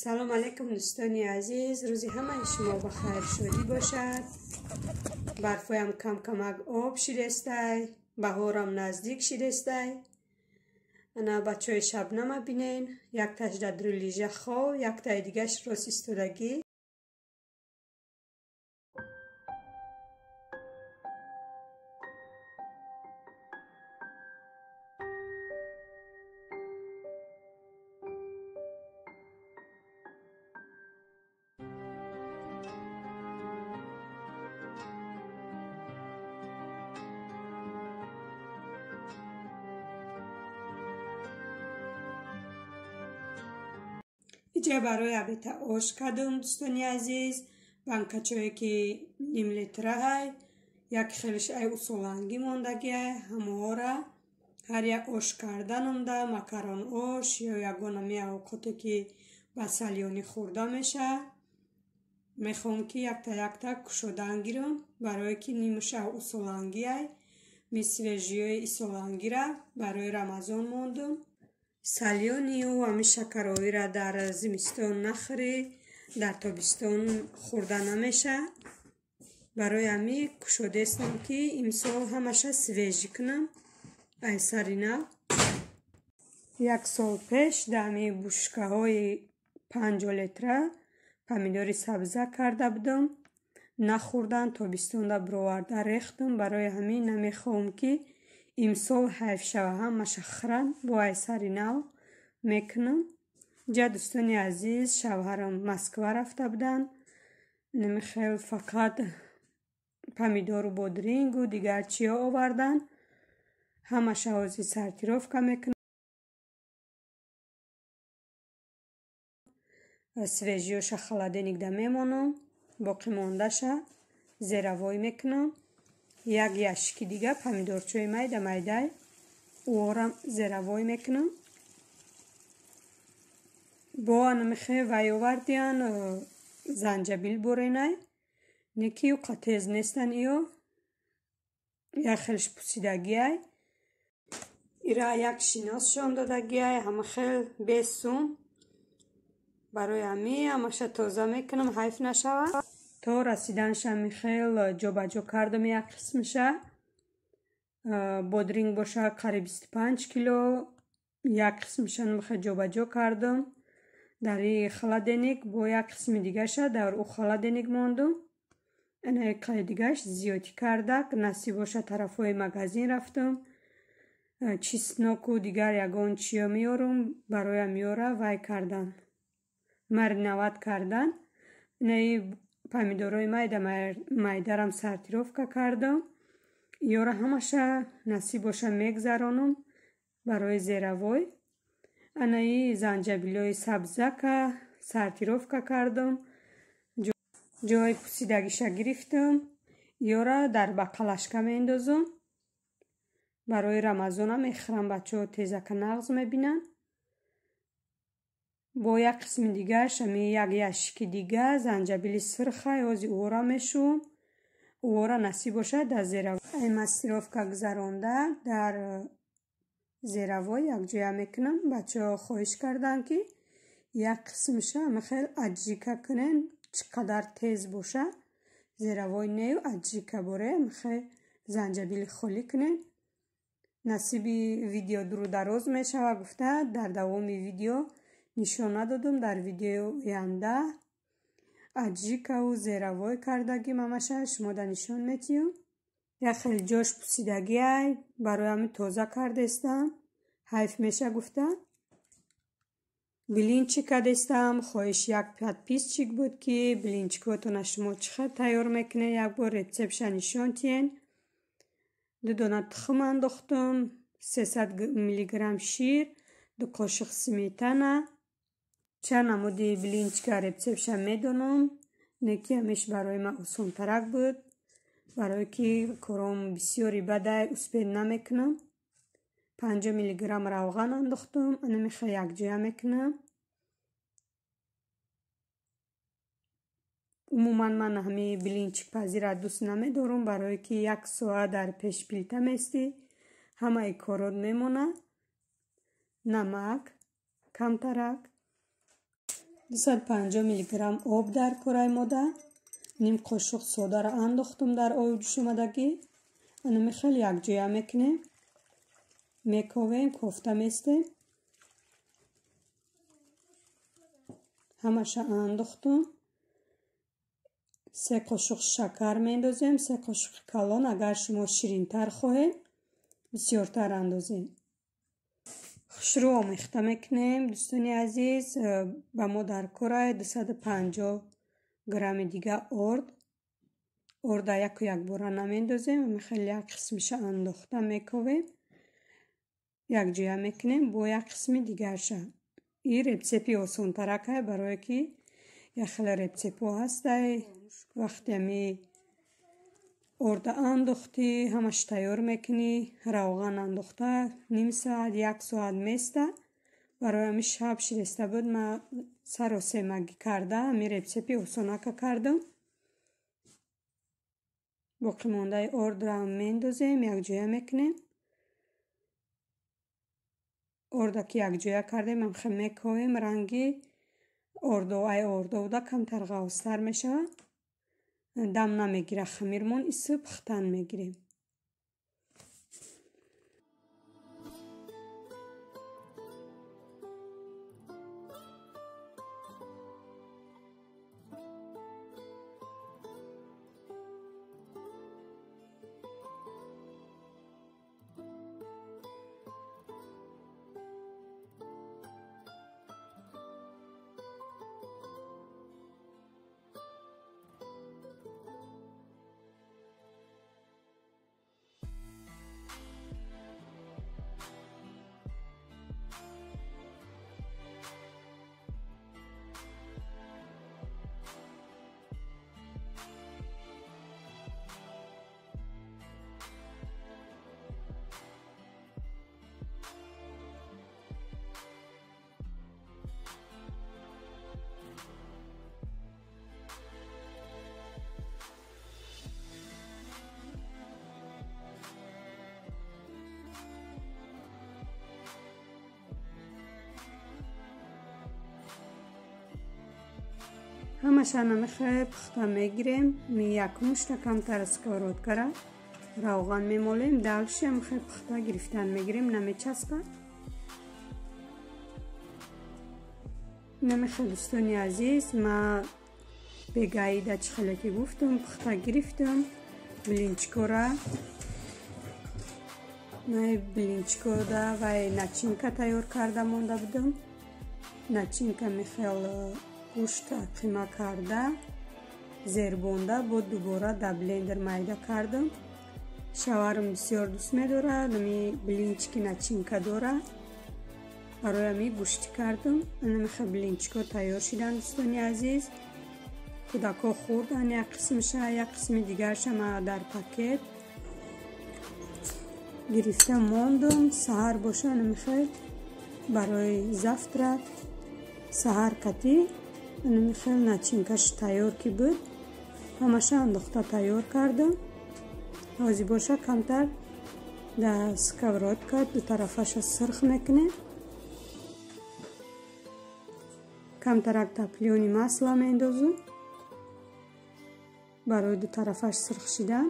Салом алейкум дӯстони азиз, рӯзи ҳамаи шумо ба хайр шодӣ бошад. Барфоям кам-камак об шидестай, баҳорам наздик шидестай. Ана бачаҳои Шабнама бинен, якташ дар лижа хов, яктаи дигаш рост истодагӣ. Иҷа барои обета ош кардум дӯстони азиз. Банкачое ки ним литраҳай, як хелиш ай усолангӣ мондагиай, ҳамоҳора ҳар як ош карданумда, макарон ош ё ягон ами авқоте ки ба салёнӣ хӯрда меша. Мехоҳам ки якта якта кушодан гирам, барое ки нимуша усолангиай, ми свежиёи исолангира барои Рамазон мондум. Салёнию ами шакаровиро дар зимистон нахӯрӣ, дар тобистон хӯрда намеша. Барои ами кушодаистам ки имсол ҳамаша свежӣ кунам ай сари нав. Як сол пеш дар ами бушкаҳои 50 литра помидори сабза карда будам, нахӯрдан, тобистонда бироварда рехтам. Барои ҳамин намехоҳам ки имсол ҳайф шава, ҳамаша хӯрам, бо ай сари нав мекунам. Ҷа дӯстони азиз, шавҳарам Москва рафта буданд, намехел фақат помидору бодрингу дигар чиё овардан. Ҳамаша ҳозир сортировка мекунам. Свежиёша холодильникда мемонам, боқӣ мондаша зеравой мекунам. Як ящики дига помидорчои майда майдай уорам зеравой мекунам. Бо анамихе вай овардиян занҷабил боренай, неки уқа тез нестан иё, як хелш пусидагиай. Ира як шиносшон додагиай, ҳама хел 20 сум. Барои ҳами ҳамаша тоза мекунам, ҳайф нашава. То расиданша михел ҷобаҷо кардам як қисмиша. Бодринг боша қариб 25 кило, як қисмиша михел ҷобаҷо кардам дар и холодильник, бо як қисми дигаша дар ӯ холодильник мондум. Ана қай дигаш зиёдӣ кардак, насиб боша тарафҳои магазин рафтам. Чесноку дигар ягон чиё меёрум, бароям ёра вай кардан, мариноват кардан. Инаи помидорои майда майдарам сортировка кардам. Ёра ҳамаша насиб боша мегзаронам барои зеравой. Анаи занҷабилои сабзака сортировка кардам, ҷои пусидагиша гирифтам. Ёра дар бақалашка меандозам. Барои Рамазонам мехӯрам, бачаҳо тезака нағз мебинанд. Бо як қисми дигаш ами як ящики дига занҷабили сирхай ҳози ӯора мешӯм. Ӯора насиб бошад дар зеравой массировка гузаронда дар зеравой якҷоя мекунам. Бачаҳо хоҳиш карданд ки як қисмиша ами хел аджика кунен, чӣ қадар тез боша зеравой нею аджика боре ами хел занҷабили холӣ кунен. Насиби видео дуру дароз мешава гуфта дар давоми видео нишон надодум. Дар видеои оянда аджикаву зеравой кардагим ҳамаша шумода нишон метиҳам. Як хеле ҷош пусидагиай, барои ҳамин тоза кардестам, ҳайф меша гуфта. Блинчик кардестам. Хоҳиш як подписчик буд ки блинчикотона шумо чӣ хел тайёр мекунед, як бор рецептша нишон тиҳен. 2 дона тухм андохтум, 300 миллиграмм шир, 2 қошиқ сметана. Чанд намуди блинчика рецептша медонам, неки ҳамеш барои ман осонтарак буд, барое ки кором бисёри бадай успед намекунам. 50 миллиграмм равған андохтум, ана мехел якҷоя мекунам. Умуман ман ҳами блинчикпазиро дӯст намедорам, барое ки як соат дар пеш плита местӣ, ҳамаи корот мемонад. Намак камтарак, 250 миллиграмм об дар кораи мода. Ним қошуқ содаро андохтум дар оби ҷӯшомадагӣ. Анами хеле якҷоя мекунем. Мековем, кофта местем. Ҳамаша андохтум. 3 қошуқ шакар меандозем, 3 қошуқи калон. Агар шумо ширинтар хоҳед, бисёртар андозем. Хушрӯ омехта мекунем, дӯстони азиз. Ба мо дар кораи 250 грамми дига орд. Орда яку якбора намеандозем, хеле як қисмиша андохта мековем, якҷоя мекунем бо як қисми дигарша. Ин рецепти осонтаракай, барое ки як хеле рецептҳо ҳастай. Вақте ами орда андохтӣ, ҳамаш тайёр мекунӣ, равған андохта ним соат, як соат места. Барои ами шаб ширеста буд, ма саросемагӣ карда ами рецепти осонака кардам. Боқимондаи ордро меандозем, якҷоя мекунем. Орда ки якҷоя кардем, ҳамхел мековем, ранги ордо ай ордо буда камтар ғафзтар мешавад. Дам намегира хамирмон, ису пухтан мегирем. Ҳамаша намехоҳе пухта мегирем. Якумушта камтар сковородкара равған мемолем, дальше ҳамахе пухта гирифтан мегирем, намечаспа. Намехе дӯстони азиз, ма бегаида чӣ хеле ки гуфтум, пухта гирифтам блинчикора. Най блинчикода вай начинка тайёр карда монда будам. Начинка мехел гӯшт қима карда, зербонда, бо дубора дар блендер майда кардам. Шаварам бисёр дӯст медорад, ами блинчики начинка дорад. Барои ами гӯштӣ кардам. Анамиха блинчико тайёр шидан, дӯстони азиз. Кӯдакҳо хӯрдан як қисмша, як қисми дигарша ма дар пакет гирифта мондум. Саҳар боша анамихел барои завтрак саҳар катӣ анамихел начинкаш тайёр ки буд, ҳамаша андохта тайёр кардам. Ҳозир боша камтар дар сковородка дутарафаша сирх мекунем. Камтарак топлёни масла меандозум барои дутарафаш сирх шидан.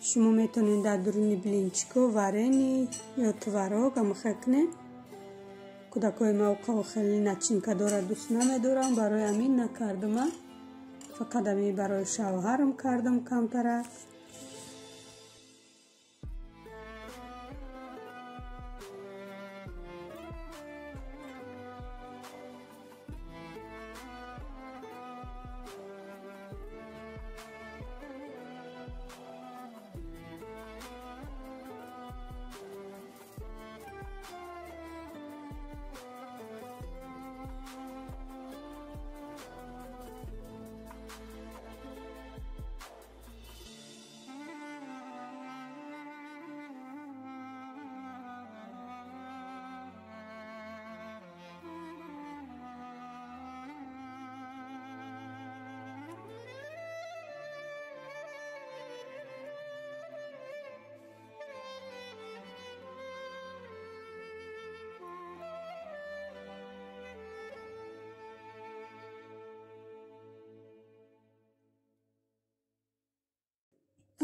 Шумо метавонед дар дуруни блинчико варени ё творог амхел кунед. Кӯдакҳои ма хеле начинка дорад дӯст намедорам, барои ҳамин накардама. Фақат ами барои шавҳарам кардам камтарак.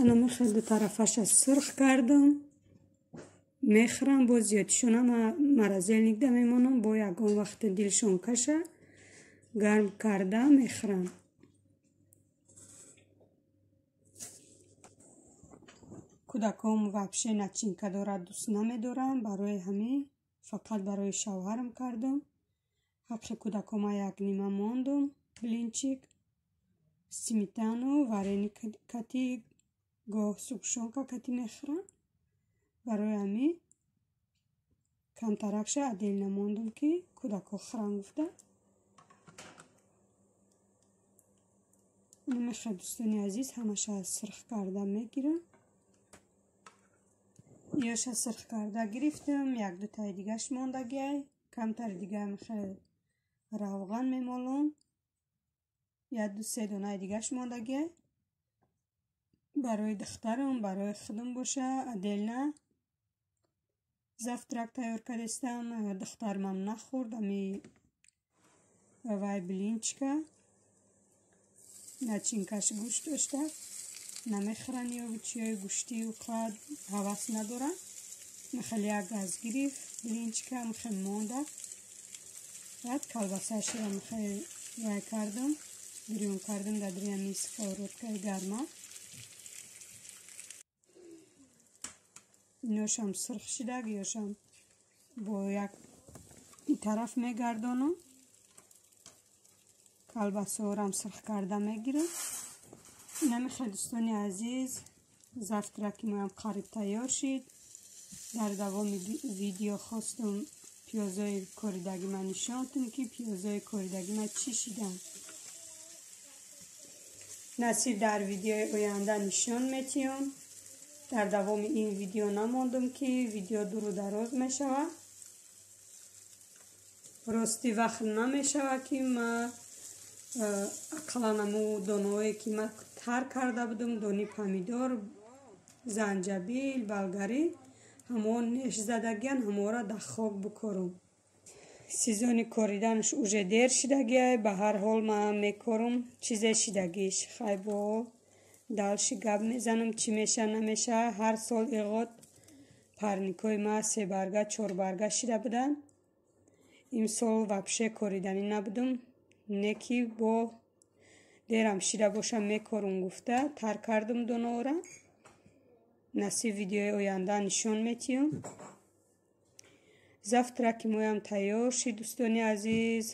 Ана мехел ду тарафаша сурх кардам. Мехӯрам, боз зиёдишона морозильникда мемонам, бо ягон вақт дилшон каша гарм карда мехӯрам. Кӯдаком вообще начинка дорад дӯст намедорам, барои ҳамин фақат барои шавҳарам кардам. Ҳаққи кӯдакома як нима мондум блинчик, сметану вареник кати, гоҳ сгущёнка кати мехӯрам. Барои ҳамин камтаракша отдельно мондум, ки кӯдако хӯрам гуфта. Мехел дӯстони азиз, ҳамаша сурх карда мегирам. Ёша сурх карда гирифтам, як дутаи дигаш мондагиай. Камтари дига мехел равған мемолам. Як ду се донаи дигаш мондагиай. Барои духтарам, барои худам боша отдельно завтрак тайёр кардастам. Духтармам нахӯрд ами вай блинчика, начинкаш гӯшт дошта намехӯранд ё чиёи гӯштию қад ҳавас надоранд. Мехел як газ гирифт блинчика, мехел монда. Баъд колбасашро мехел вай кардам, бирён кардам дар ами сковородкаи гарма. Иношам сурх шидаг, ёшам бо як тараф мегардонам. Колбасаорам сурх карда мегирам. Инамихел дӯстони азиз, завтраки моям қариб тайёр шид. Дар давоми видео хостум пиёзои коридаги ман нишон дам, ки пиёзои коридаги ман чӣ шиданд. Насиб дар видеои оянда нишон метиҳам. Дар давоми ин видео намондум, ки видео дуру дароз мешавад. Рости вақт намешавад, ки ман ақаллан аму донаҳое ки ман тар карда будам, дони помидор, занҷабил, болгарӣ, ҳамон неш задагиян, ҳаморо дар хок бикорам. Сезони кориданаш уже дер шидагиай, ба ҳар ҳол ман мекорам чизе шидагиш. Хай бо дальше гап мезанам, чӣ меша намеша. Ҳар сол иғод парникҳои ман се барга, чор барга шида буданд. Имсол вообще кориданӣ набудам, не ки бо дерам шида бошам мекорум гуфта тар кардам донаора. Насиб видеои оянда нишон метиҳам. Завтраки моям тайёр шид дӯстони азиз.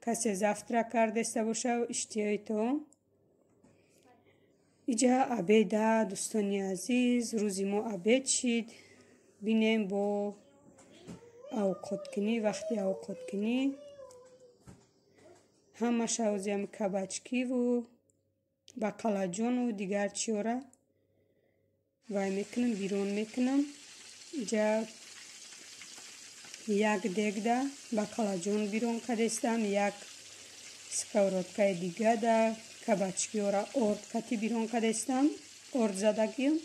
Касе завтрак кардаиста боша, иштиҳои то. Иҷа обеда дӯстони азиз, рӯзи мо обед шид. Бинем бо авқоткунӣ, вақти авқоткунӣ ҳамаша озиам кабачкиву бақалаҷону дигар чиёра вай мекунам, бирон мекунам. Иҷа як дегда бақалаҷон бирон кардестам, як сковородкаи дигада кабачкиёра орд кати бирон кардестам, орд задагиам.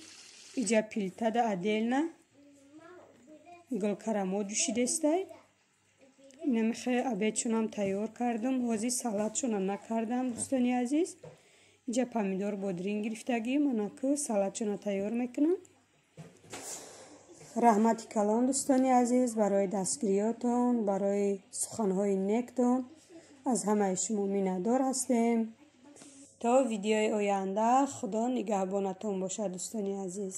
Иҷа пилтада отдельно гулкарамо ҷӯшидестай. Инамихе обедшонам тайёр кардам. Ҳозир салатшонам накардам дӯстони азиз. Иҷа помидор бодринг гирифтагӣ, манаку салатшона тайёр мекунам. Раҳмати калон дӯстони азиз барои дастгириётон, барои суханҳои нектон. Аз ҳамаи шумо миннатдор ҳастем. То видеои оянда Худо нигаҳбонатон бошад дӯстони азиз.